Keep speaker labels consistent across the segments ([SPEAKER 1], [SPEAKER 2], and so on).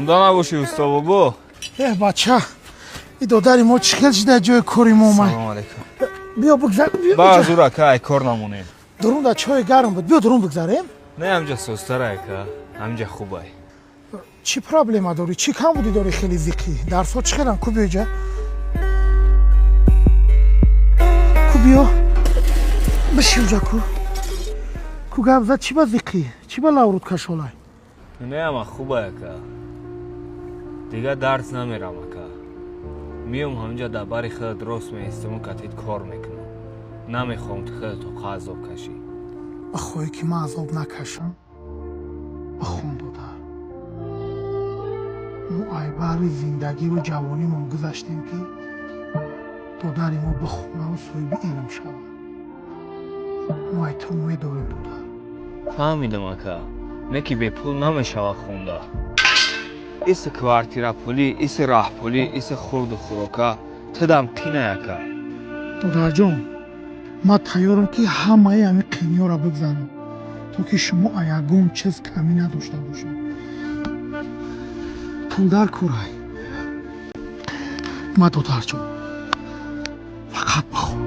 [SPEAKER 1] Хунда набошӣ, усто бобо.
[SPEAKER 2] Э, бача, и додари мо чӣ хел шида ҷои кори мо омад?
[SPEAKER 1] Салом алейкум.
[SPEAKER 2] Биё, бигзар, биё.
[SPEAKER 1] Ба зур, ака, ай кор намонем.
[SPEAKER 2] Дурун да чои гарм буд, биё, дурун бигзарем.
[SPEAKER 1] Не, ҳамҷа созтара, ака, ҳамҷа хубай.
[SPEAKER 2] Чӣ проблема дорӣ, чӣ камбудӣ дорӣ? Хеле зиқӣ. Дарсҳо чӣ хелам? Ку, биёҷа, ку, биё, биши уҷа, ку, ку, гап зад. Чӣ ба зиқӣ, чӣ ба лавруд кашолай?
[SPEAKER 1] Не, ама хубай, ака. Дигар дарс намерам, ака. Миём, ҳамҷа дар бари худат рост меистаму катит кор мекунам. Намехоҳам ту худат тоқа азоб кашӣ.
[SPEAKER 2] Бихоҳӣ, ки ман азоб накашам, бихон, додар. Мо айбаҳри зиндагиву ҷавонимон гузаштем, ки додари мо бихонаву соҳиби илм шавад. Мо ай ту умед дорем, додар.
[SPEAKER 1] Фаҳмидам, ака, не ки бепул намешавад хонда. Иси квартирапулӣ, иси раҳпулӣ, иси хурду хӯрока тудам қинай, ака.
[SPEAKER 2] Додарҷон, ман тайёрам, ки ҳамаи ҳамин қиниёро бигзарам, то ки шумо ягон чиз камӣ надошта бошед. Пул дар корай ма, додарҷон, фақат бихон.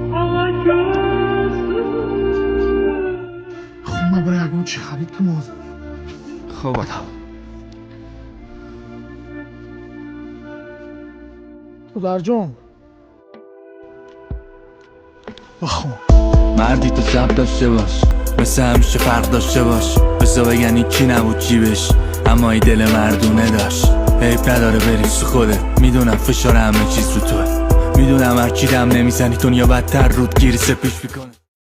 [SPEAKER 2] Хона бара, ягон чӣ харид кун ҳозир.
[SPEAKER 1] Хуб, ака.
[SPEAKER 2] Додарҷон, бихон.
[SPEAKER 3] مردی تو صبر داشته باش، مثل همیشه فرق داشته باش. بسا بگن چی نبود جیبش، اما ای دل مردونه داشت. عیب نداره بری سو خودت، میدونم فشار همه چیز رو توه. میدونم هر کی دم نمیزنی، دنیا بدتر رود گیری پیش میکنه.